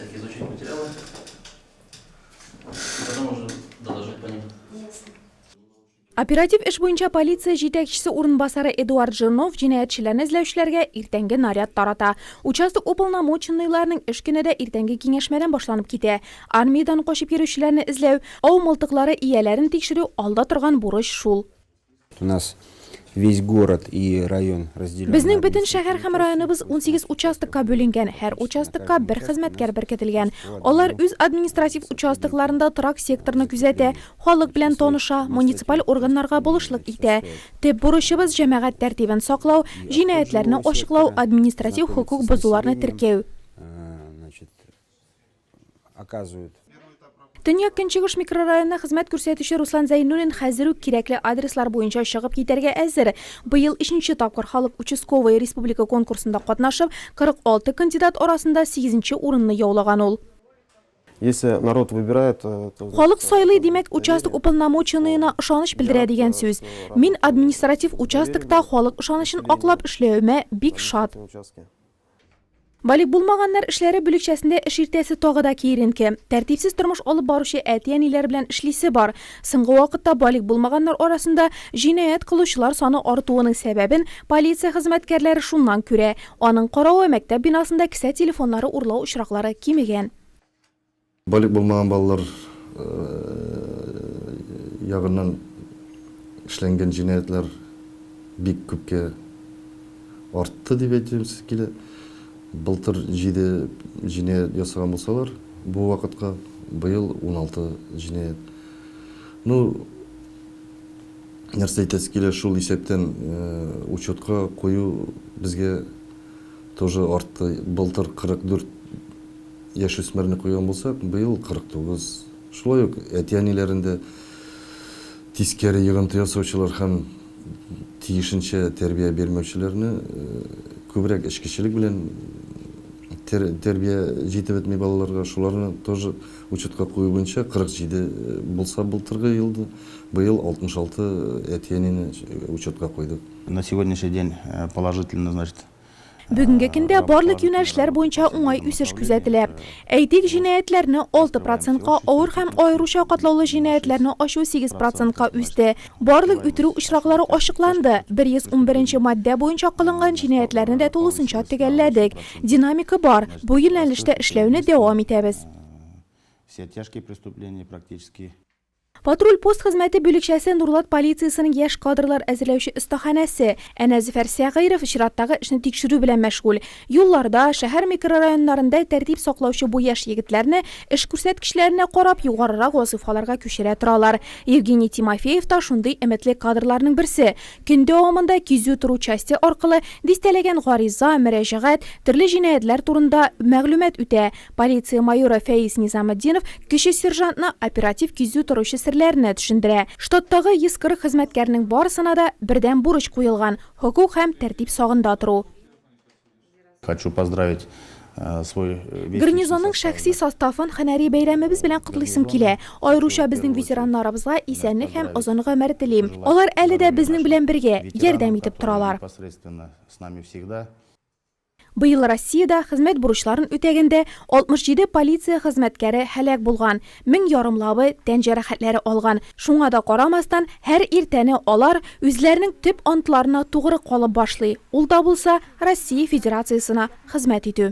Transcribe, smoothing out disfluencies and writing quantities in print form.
Так, изучить материалы. И потом уже доложить по ним. Ясно. Оператив эш буенча полиция җитәкчесе урынбасары Эдуард Жирнов җинаятьчеләрне эзләүчеләргә иртәнге наряд тарата. Участок уполномоченныйларының эш көне дә иртәнге киңәшмәдән башланып китә. Армиядән качып йөрүчеләрне эзләү, ау мылтыклары ияләрен тикшерү алда торган бурыч шул. У нас весь город и район разделен. Безнең бөтен шәһәр һәм районыбыз 18 участокка бүленгән, һәр участокка бер хезмәткәр беркетелгән. Алар үз административ участокларында торак секторны күзәтә, халык белән таныша, муниципаль органнарга булышлык итә. Төп бурычыбыз, җәмәгать тәртибен саклау, җинаятьләрне ачыклау, административ хокук бозуларны теркәү. Оказывают. Төньяк-Көнчыгыш микрорайонына хезмәт күрсәтүче Руслан Зәйнуллин хәзер үк кирәкле адреслар буенча чыгып китәргә әзер. Быел өченче тапкыр Халык участковые республика конкурсында катнашып, 46 кандидат арасында сигезенче урынны яулаган ул. Если народ выбирает, то значит, Халык сайлый, димәк, участок уполномоченныена ышаныч белдерә дигән сүз. Мин административ участокта халык ышанычын аклап эшләвемә бик шат. Балигъ булмаганнар эшләре бүлекчәсендә эш иртәсе тагы да киеренке. Тәртипсез тормыш алып баручы әти-әниләр белән эшлисе бар. Соңгы вакытта балигъ булмаганнар арасында җинаять кылучылар саны артуының сәбәбен полиция хезмәткәрләре шуннан күрә. Аның каравы, мәктәп бинасында кесә телефоннары урлау очраклары кимегән. Балигъ булмаган балалар ягыннан эшләнгән җинаятьләр бик күпкә артты дип әйтәсе килә. Былтыр җиде җинаять ясаган булсалар, бу вакытка быел 16 җинаять. Ну, нәрсә әйтәсе килә, шул исәптән учетка кую безгә тоже артты. Былтыр 44 Яшүсмерне куйган булсак, быел 49. Шулай ук әти-әниләрен дә тискәре йогынты ясаучылар һәм тиешенчә тәрбия бирмәүчеләрне, күбрәк эчкечелек белән тәрбия җитеп бетми балаларга, шуларны тоже учетка кую буенча 47 булса былтыргы елда, быел 66 әти-әнине учетка куйдык. На сегодняшний день положительно, значит, Бүгенге көндә барлык юнәлешләр буенча уңай үсеш күзәтелә. Әйтик, җинаятьләрне 6 процентка, авыр һәм аеруча катлаулы җинаятьләрне ачу 8 процентка үсте. Барлык үтерү очраклары ачыкланды, 111 нче маддә буенча кылынган җинаятьләрне дә тулысынча төгәлләдек. Динамика бар, бу юнәлештә эшләүне дәвам итәбез. Все тяжкие преступления практически. Патруль-пост хезмәте бүлекчәсе Нурлат полициясенең яшь кадрлар әзерләүче остаханәсе. Әнә Зөфәр Сәгыйров чираттагы эшне тикшерү белән мәшгуль. Юлларда, шәһәр микрорайоннарында тәртип саклаучы бу яшь егетләрне эш күрсәткечләренә карап югарырак вазыйфаларга күчерә торалар. Евгений Тимофеев та шундый өметле кадрларның берсе. Көн дәвамында кизү тору часте аркылы дистәләгән гариза, мөрәҗәгать, төрле җинаятьләр турында мәгълүмат үтә. Полиция майоры Фәиз Низаметдинов кече сержантны оператив кизү торучы серләренә төшендерә. Штаттагы 140 хезмәткәрнең барысына да бердәм бурыч куелган, хокук һәм тәртип сагында тору. Хочу поздравить свой весь Гарнизонның шәхси составын һөнәри бәйрәмебез белән котлыйсым килә. Аеруча безнең ветераннарыбызга исәнлек һәм озын гомер телим. Алар әле дә безнең белән бергә, ярдәм итеп торалар. Быел Россиядә хезмәт бурычларын үтәгәндә 67 полиция хезмәткәре һәлак булган, мең ярымлабы тән җәрәхәтләре алган. Шуңа да карамастан, һәр иртәне алар үзләренең төп антларына тугры калып башлый, ул да булса, Россия Федерациясенә хезмәт итү.